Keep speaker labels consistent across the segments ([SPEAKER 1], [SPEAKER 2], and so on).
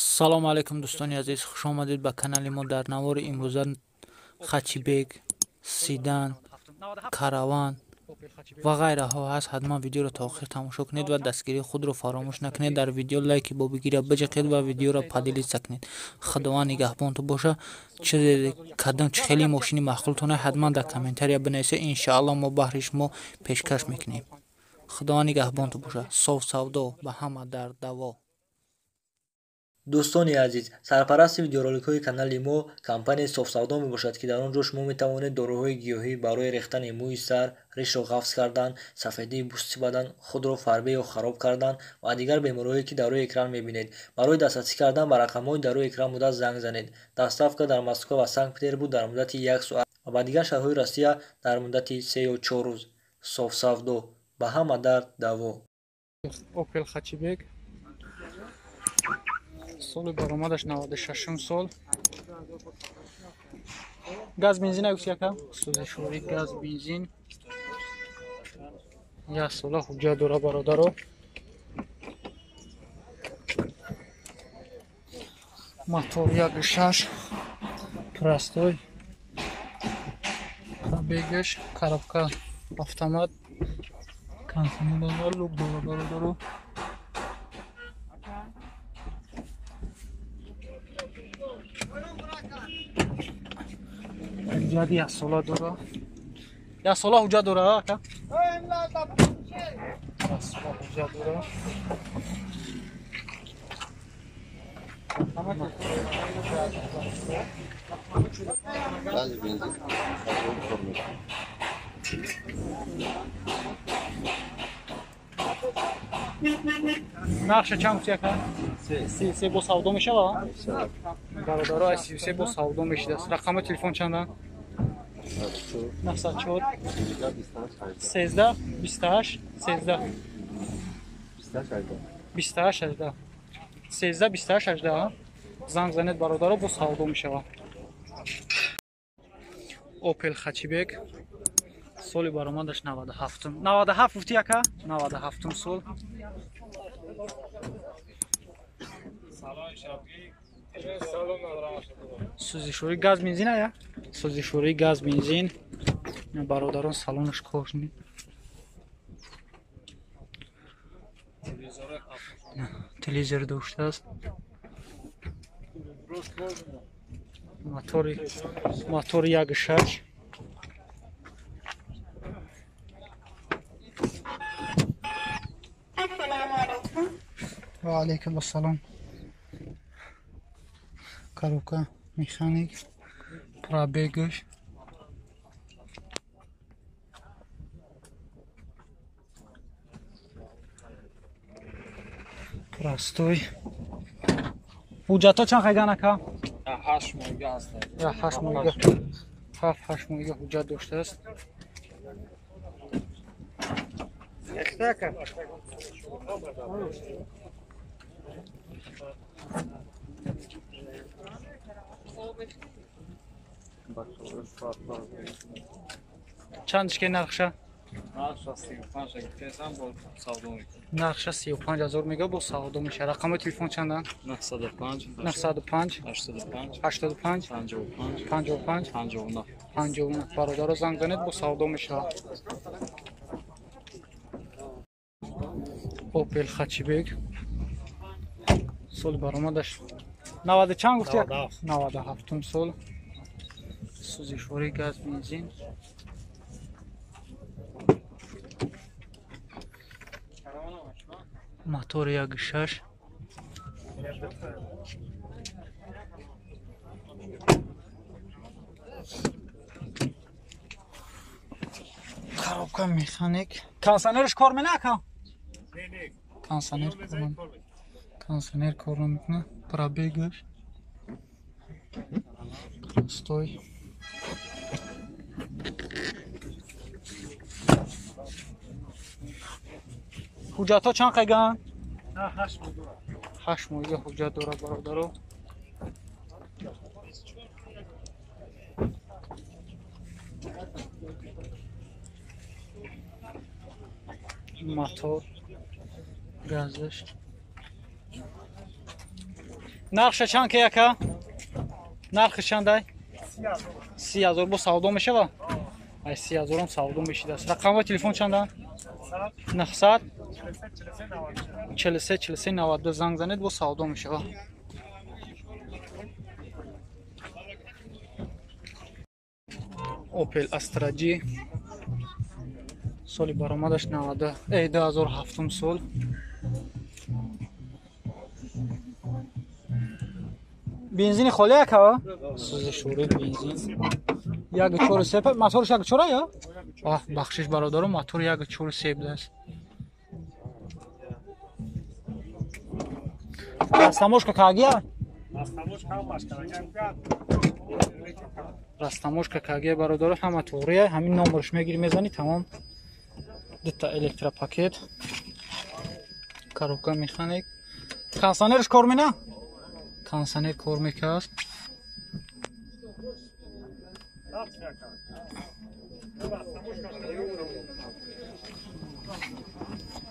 [SPEAKER 1] Салом алейкум, дӯстони азиз, хуш омадед ба канали мо. Дар навори имрӯза хачибек, седан, караван ва ғайраҳо ҳаст. Ҳатман видеоро то охир тамошо кунед ва дастгирии худро фаромӯш накунед. Дар видео лайки бобигира биҷиқед ва видеоро поделиться кунед. Худованд нигаҳбонтон боша. Чизе кадом чӣ хеле мошини маъқултон ҳатман дар комментария бинависед. Иншоалло мо баҳри шумо пешкаш мекунем. Худованд нигаҳбонтон боша. Соф савдо ба ҳама дар даво.
[SPEAKER 2] Дӯстони азиз, сарпарасти видеороликҳои канали мо компанияи Софсавдо мебошад, ки дар он ҷо шумо метавонед доруҳои гиёҳӣ барои рехтани мӯи сар, ришро ғафз кардан, сафедии пӯсти бадан, худро фарбе ё хароб кардан ва дигар бемориҳое, ки дар рӯи экран мебинед. Барои дастрасӣ кардан ба рақамҳои дар рӯи экран буда занг занед. Доставка дар Москва ва Санкт-Петербург дар муддати як соат ва ба дигар шаҳрҳои Россия дар муддати 3 ё 4 рӯз. Софсавдо ба ҳама дард даво.
[SPEAKER 3] Опел Хачибек, соли баромадаш 96 сол. Газ бензин агус яка? Сӯзишворӣ газ бензин. Як сола ҳуҷҷат дора, бародаро. Мотор 1.6 простой. Пробегаш, коробка автомат. Кондиционер люк дора, бародаро. Ҳуҷҷат як сола дора. Як сола ҳуҷҷат дора, ака? Як сола ҳуҷҷат дора. Нархша чанд гуфти, ака? 33 бо савдо мешава? Бародаро, аз 33 бо савдо мешидааст. Рақами телефон чанда? 904 13 28 13 28 18 13 28 18. Занг занед, бародаро, бо савдо мешава. Опел Хачибек, соли баромадаш 97. 97 гуфти, ака? 97 сол. Сӯзишворӣ газ бензин ая? Сӯзишворӣ газ бензин. Бародарон, салонаш кожни. Телевизор доштааст. Мотори 1.6. Ва алейкум ассалом. Коробка механик, пробегаш. Простой. Ҳуҷҷатҳо чанд хайган, ака?
[SPEAKER 4] 8 моҳига ҳаст.
[SPEAKER 3] 8 моҳига. 7-8 моҳига ҳуҷҷат доштааст. Чанд ишке нархша?
[SPEAKER 4] Нархша 35 гуфтесам, бо савдо мекунем.
[SPEAKER 3] Нархша 35 ҳазор мега, бо савдо меша. Рақами телефон чанданд?
[SPEAKER 4] 905
[SPEAKER 3] 905
[SPEAKER 4] 85
[SPEAKER 3] 85
[SPEAKER 4] 55
[SPEAKER 3] 55
[SPEAKER 4] 59
[SPEAKER 3] 59. Бародаро, занг занед, бо савдо мешавад. Опел Хачибек, соли баромадаш 90 чанд гуфти? 97 сол. Сӯзишворӣ газ бензин. Мотор 1.6. Коробка механик. Кондиционерш кор мена, ака? Кондиционер кор намекунад. Пробегаш. Простой. Ҳуҷҷатҳо чанд қайган? 8 моҳига ҳуҷҷат дорад, бародаро. Мотор, газаш. Нархша чанд ки яка? Нархи чандай? 30,000 бо савдо мешава? Ай 30,000 ам савдо мешидааст. Рақамҳои телефон чанданд? 900 43 43 92 занг занед, бо савдо мешава. Opel Astra G соли баромадаш 2007 сол. Бензини холӣ яка? Сӯзишворӣ бензин. 1.43 моторш 1.4 я? Аҳ, бахшиш бародаро, мотор 1.43 будааст. Растамошка кагия? Растамошка кагия бародаро, ҳама туғрия, ҳамин номерш мегири мезани, тамом. Дута электропакет. Коробка механик. Кондиционерш кор мена? Кондиционер кор мекард.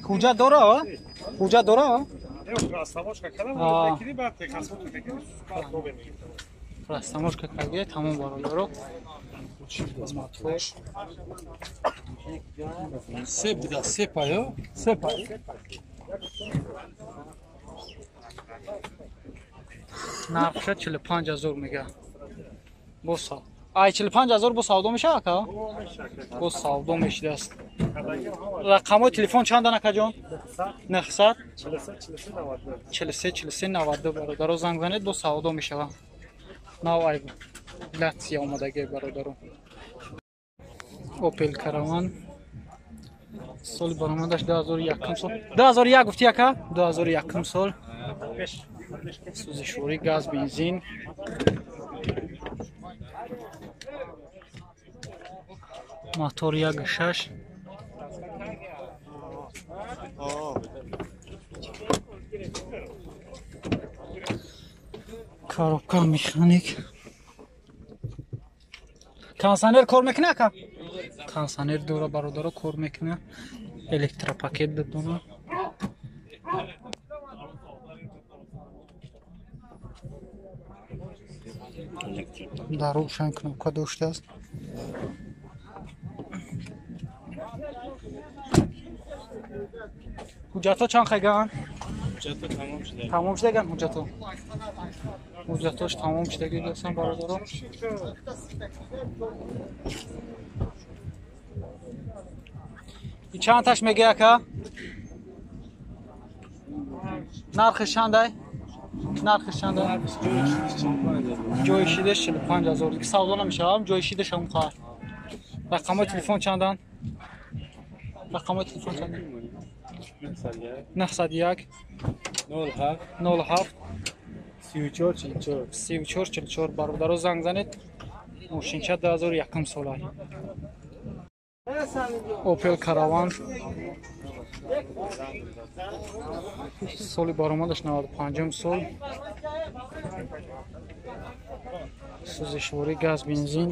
[SPEAKER 3] Ҳуҷҷат дора? Ҳуҷҷат дора? Растамошка кагия, тамом бародаро.
[SPEAKER 4] Се буда, се паё?
[SPEAKER 3] Се паё. Нархша 45,000 мега. Бо ай 45,000 бо савдо мешава ака? Бо савдо мешидааст. Рақамҳои телефон чандан акаҷон? 900 43 43 92 бародаро занг занед, бо савдо мешава. Нав ай Латсия омадаги бародаро. Opel Caravan соли баромадаш 2001 сол. 2001 гуфти ака? 2001 сол. Сӯзишворӣ газ бензин. Мотор 1.6. Коробка механик. Кондиционер кор мекунад ака? Кондиционер дора бародаро, кор мекунад. Электропакет додона. Дар рӯшан кнопка доштааст. Ҳуҷҷатҳо чанд хайган?
[SPEAKER 4] Ҳуҷҷатҳо тамом шуда.
[SPEAKER 3] Тамом шудаган ҳуҷҷатҳо? Ҳуҷҷатҳош тамом шудаги ҳастанд бародаро. И чанд таш меги ака? Нархиш чандай? Нархиш чандай? Ҷои шидаш 45,000. Ки савдо намешавам, ҷои шидаш ҳам қар. Рақамҳои телефон чандан? Рақамҳои телефон чандан? 901
[SPEAKER 4] 07
[SPEAKER 3] 07
[SPEAKER 4] 34 44
[SPEAKER 3] 34 44 бародаро занг занед. Мошинча 2001 сола. Opel Caravan соли баромадаш 95 сол. Сӯзишворӣ газ бензин.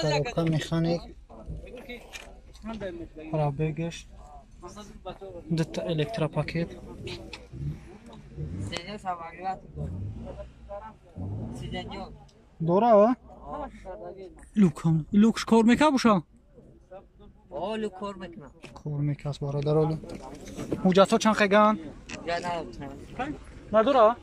[SPEAKER 3] Коробка механик. Пробегаш. Дута электропакет. Дора? Люк. Люкш кор мека буша?
[SPEAKER 5] Люк кор мекунад.
[SPEAKER 3] Кор мекас бародаро. Ҳуҷҷатҳо чанд хайган? Надора?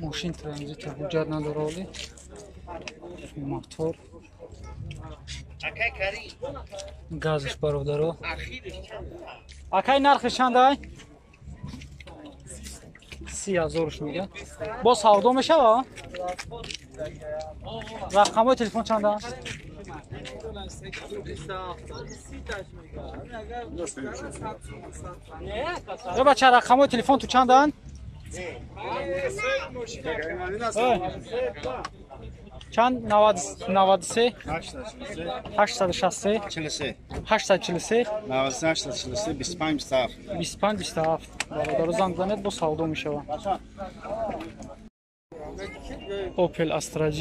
[SPEAKER 3] Мошин транзита ҳуҷҷат надора оли. Мотор. Газш бародаро. Акай нархиш чандай? 30,000 мега. Бо савдо мешава? Рақамҳои телефон чанданд? Э бача, рақамҳои телефон ту чанданд? Чанд? 93 863
[SPEAKER 6] 43
[SPEAKER 3] 843
[SPEAKER 6] 93 843 25 27
[SPEAKER 3] 25 27. Бародаро занг занед, бо савдо мешавад. Opel Astra G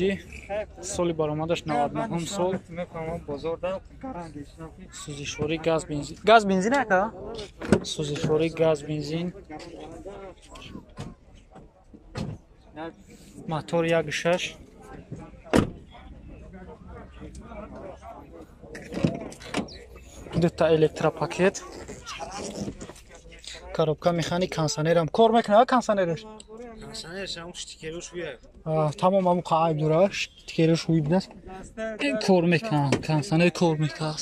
[SPEAKER 3] соли баромадаш 99 сол. Сӯзишворӣ газ бензин. Газ бензин ака? Сӯзишворӣ газ бензин. Мотор 1.6. Дута электропакет. Коробка механик, консанерам кор мекунад, консанераш? Тамом ҳамун айб дора, штикераш ҳуй будаст. Кор мекунад, консанер кор мекунад.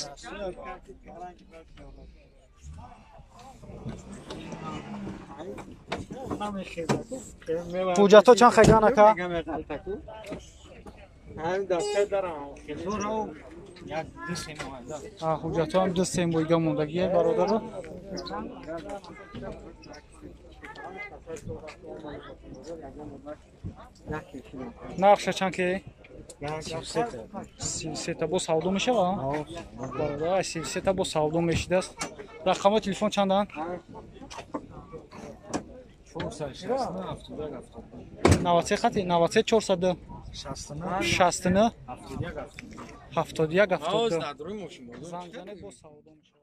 [SPEAKER 3] Ҳуҷҷатҳо чанд хеган ака? Ҳуҷҷатҳо ҳам 2-3 моҳига мондагие бародаро. Нархша чанд ки? 33 та бо савдо мешава? Бародар, 33 та бо савдо мешидааст. Рақамҳои телефон чанданд? 93 хати 93 400 69 71 72. Занг занед, бо савдо мешава.